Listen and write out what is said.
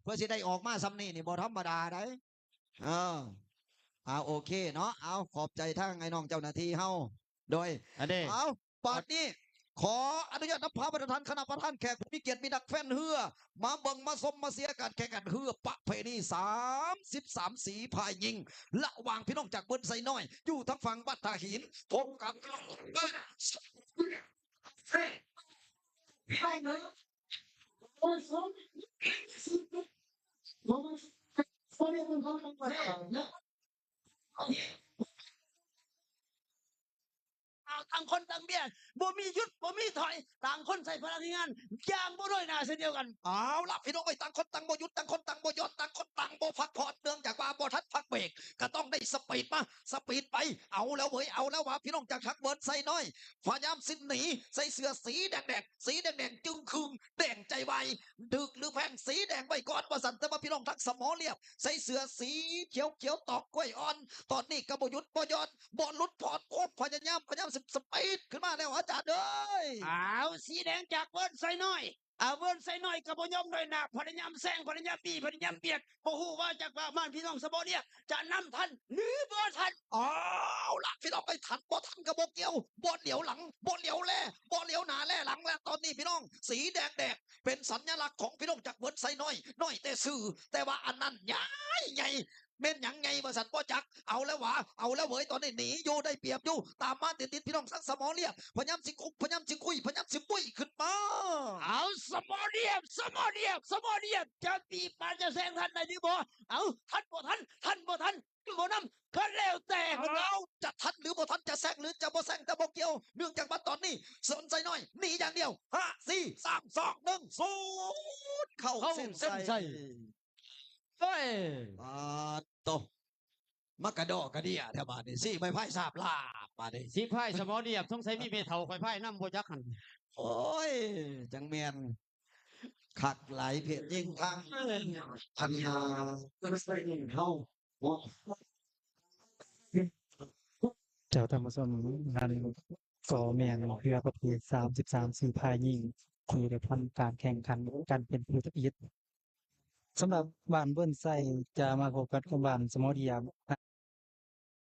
ເພື່ອຊິໄດ້ອອກມາສ່ຳນີ້ນີ້ບໍ່ທຳມະດາໃດ. ເອີ ເອົາ ໂອເຄເນາະ ເອົາ ຂອບໃຈທາງໄອ້ນ້ອງເຈົ້າໜ້າທີ່ເຮົາ ໂດຍ ອັນນີ້ ເອົາ ບາດນີ້ ຂໍອະນຸຍາດນຳພາປະທານ ຄະນະປະທານແຂກຜູ້ມີກຽດ ມີນັກແຟນເຮືອ ມາເບິ່ງມາຊົມມາເຊຍການແຂ່ງຂັນເຮືອປະເພນີສາມສິບສາມສີພາຍຍິງ ລະຫວ່າງພີ່ນ້ອງຈາກເວີນໄຊນ້ອຍ ຢູ່ທາງຝັ່ງວັດທ່າຫີນ ພົບກັບ ຕ່າງຄົນຕ່າງເບຍ ບໍ່ມີຢຸດ ບໍ່ມີຖອຍ ຕ່າງຄົນໃຊ້ພະລັງງານຢ່າງບໍ່ນ້ອຍໜ້າເຊັ່ນດຽວກັນ. ເອົາລະ ພີ່ນ້ອງເອີຍ ຕ່າງຄົນຕ່າງບໍ່ຢຸດ ຕ່າງຄົນຕ່າງບໍ່ຢ່ອນ ຕ່າງຄົນຕ່າງບໍ່ພັກຜ່ອນ ເນື່ອງຈາກວ່າບໍ່ທັນພັກເບຣກ ກໍຕ້ອງໄດ້ສະປີດມາ ສະປີດໄປ. ເອົາແລ້ວເວີຍ ເອົາແລ້ວວ່າ ພີ່ນ້ອງຈາກທາງເວີນໄຊນ້ອຍ ພະຍາຍາມຊິໜີ ໃສ່ເສື້ອສີແດງໆ ສີແດງໆ ຈຶ່ງຄຶ່ງ ແດງໃຈວາຍ ຖືກຫຼືແພງ ສີແດງໄວ້ກ່ອນວ່າຊັ້ນ. ແຕ່ວ່າພີ່ນ້ອງທາງສະໝໍລຽບ ໃສ່ເສື້ອສີຂຽວໆ ຕອກກ້ວຍອ່ອນ ຕອນນີ້ກໍບໍ່ຢຸດບໍ່ຢ່ອນ ບໍ່ຫຼຸດຜ່ອນຄວາມພະຍາຍາມ ພະຍາຍາມຊິສະປີດຂຶ້ນມາແລ້ວ ອາຈານເອີຍ. ເອົາ ສີແດງຈາກເວີນໄຊນ້ອຍ ອາ ເວີນໄຊນ້ອຍກໍບໍ່ຍອມນ້ອຍໜ້າ ພະຍາຍາມແຊງ ພະຍາຍາມບີ ພະຍາຍາມບຽດ ບໍ່ຮູ້ວ່າຈັກວ່າບ້ານພີ່ນ້ອງສະໝໍລຽບຈະນຳທັນ ຫຼືບໍ່ທັນ. ເອົາລະ ພີ່ນ້ອງເອີຍ ທັນບໍ່ທັນກໍບໍ່ກ່ຽວ ບໍ່ຫຼຽວຫຼັງ ບໍ່ຫຼຽວແລ ບໍ່ຫຼຽວໜ້າແລຫຼັງແລ້ວ. ຕອນນີ້ພີ່ນ້ອງ ສີແດງແດງ ເປັນສັນຍະລັກຂອງພີ່ນ້ອງຈາກເວີນໄຊນ້ອຍ ນ້ອຍແຕ່ຊື່ ແຕ່ວ່າອັນນັ້ນໃຫຍ່ ໃຫຍ່ ແມ່ນຫຍັງໃຫຍ່ວ່າຊັ້ນບໍ່ຈັກ. ເອົາແລ້ວຫວາ ເອົາແລ້ວເວີຍ ຕອນນີ້ໜີຢູ່ ໄດ້ປຽບຢູ່ ຕາມມາຕິດໆ ພີ່ນ້ອງທາງສະໝໍລຽບ ພະຍາຍາມຊິຄຸກ ພະຍາຍາມຊິຄຸຍ ພະຍາຍາມຊິປຸ້ຍຂຶ້ນມາ. ເອົາ ສະໝໍລຽບ ສະໝໍລຽບ ສະໝໍລຽບ ຈະຕີບປານຈະແຊງທັນໄດ້ຫຼືບໍ່? ເອົາ ທັນບໍ່ທັນ ທັນບໍ່ທັນ ບໍ່ນຳ ກໍແລ້ວແຕ່. ເອົາ ຈະທັນຫຼືບໍ່ທັນ ຈະແຊງຫຼືຈະບໍ່ແຊງ ແຕ່ບໍ່ກ່ຽວ ເນື່ອງຈາກວ່າຕອນນີ້ເວີນໄຊນ້ອຍໜີຢ່າງດຽວ. ຫ້າ ສີ່ ສາມ ສອງ ໜຶ່ງ ສູນ ເຂົ້າເສັ້ນໄຊ. ເອີຍ ປາດໂຕ ມາກະດໍ້ກະເດຍແທ້ບາດນີ້ ສີໄມ້ພາຍສາບລາບບາດນີ້ ສີພາຍສະໝໍລຽບ ສົງໄສມີແມ່ເຖົ້າຂ້ອຍພາຍນຳບໍ່ຈັກຫັ້ນ. ໂອ້ຍ ຈັ່ງແມ່ນຄັກຫຼາຍ ເພດຍິງທາງພັນຍາເຮົາ. ເຈົ້າ ທ່ານຜູ້ຊົມ ນັ້ນກໍແມ່ນເຮືອປະເພດສາມສິບສາມສີພາຍຍິງ ທີ່ໄດ້ຜ່ານການແຂ່ງຂັນກັນເປັນຜູ້ທຳອິດ. ສຳລັບບ້ານເວີນໄຊຈະມາພົບກັບບ້ານສະໝໍລຽບ